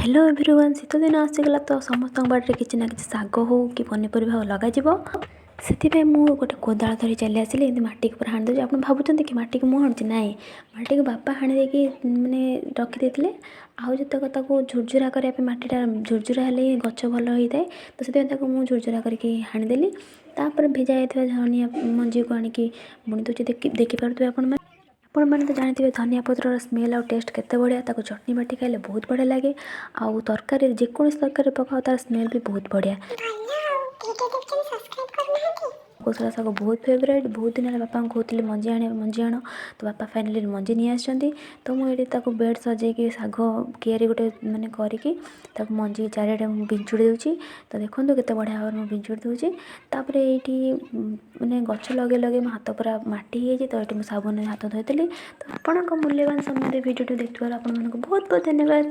Hello everyone, ଶୀତ ଦିନ ଆସିଗଲା ତ ସମସ୍ତଙ୍କ ବାଡ଼ିରେ କିଛି ନା କିଛି ଶାଗ ହଉ କି ପନିପରିବା ହଉ ଲଗାଯିବ। ସେଥିପାଇଁ ମୁଁ ଗୋଟେ କୋଦାଳ ଧରି ଚାଲି ଆସିଲି। ଏମିତି ମାଟିକୁ ପୁରା ହାଣି ଦେଉଛି। ଆପଣ ଭାବୁଛନ୍ତି କି ମାଟିକୁ ମୁଁ ହାଣୁଛି? ନାଇଁ, ମାଟିକୁ ବାପା ହାଣି ଦେଇକି ମାନେ ରଖିଦେଇଥିଲେ। ଆଉ ଯେତେକ ତାକୁ ଝୁରଝୁରା କରିବା ପାଇଁ, ମାଟିଟା ଝୁରଝୁରା ହେଲେ ହିଁ ଗଛ ଭଲ ହେଇଥାଏ। ତ ସେଥିପାଇଁ ତାକୁ ମୁଁ ଝୁରଝୁରା କରିକି ହାଣିଦେଲି। ତାପରେ ଭିଜା ଯାଇଥିବା ଧନିଆ ମଞ୍ଜିକୁ ଆଣିକି ବୁଣି ଦେଉଛି। ଦେଖିପାରୁଥିବେ ଆପଣମାନେ। ଆପଣମାନେ ତ ଜାଣିଥିବେ ଧନିଆ ପତ୍ରର ସ୍ମେଲ୍ ଆଉ ଟେଷ୍ଟ କେତେ ବଢ଼ିଆ। ତାକୁ ଚଟଣି ବାଟି ଖାଇଲେ ବହୁତ ବଢ଼ିଆ ଲାଗେ। ଆଉ ତରକାରୀରେ, ଯେକୌଣସି ତରକାରୀରେ ପକାଅ, ତାର ସ୍ମେଲ୍ ବି ବହୁତ ବଢ଼ିଆ। ଭଲ ଆଉ ଭିଡ଼ିଓ ଦେଖୁଛନ୍ତି, ସବସ୍କ୍ରାଇବ୍ କରୁନାହାନ୍ତି। କୋଶଳା ଶାଗ ବହୁତ ଫେଭରାଇଟ୍। ବହୁତ ଦିନ ହେଲା ବାପାଙ୍କୁ କହୁଥିଲି ମଞ୍ଜି ଆଣିବା, ମଞ୍ଜି ଆଣ। ତ ବାପା ଫାଇନାଲି ମଞ୍ଜି ନେଇ ଆସିଛନ୍ତି। ତ ମୁଁ ଏଇଠି ତାକୁ ବେଡ଼୍ ସଜେଇକି ଶାଗ କିଆରି ଗୋଟେ ମାନେ କରିକି ତାକୁ ମଞ୍ଜି ଚାରିଆଡ଼େ ମୁଁ ବିଞ୍ଚୁଡ଼ି ଦେଉଛି। ତ ଦେଖନ୍ତୁ କେତେ ବଢ଼ିଆ ଭାବରେ ମୁଁ ବିଞ୍ଚୁଡ଼ି ଦେଉଛି। ତାପରେ ଏଇଠି ମାନେ ଗଛ ଲଗେଇ ଲଗେଇ ମୋ ହାତ ପୁରା ମାଟି ହେଇଯାଇଛି। ତ ଏଇଠି ମୁଁ ସାବୁନରେ ହାତ ଧୋଇଦେଲି। ତ ଆପଣଙ୍କ ମୂଲ୍ୟବାନ ସମୟରେ ଭିଡ଼ିଓଟି ଦେଖୁଥିବାରୁ ଆପଣମାନଙ୍କୁ ବହୁତ ବହୁତ ଧନ୍ୟବାଦ।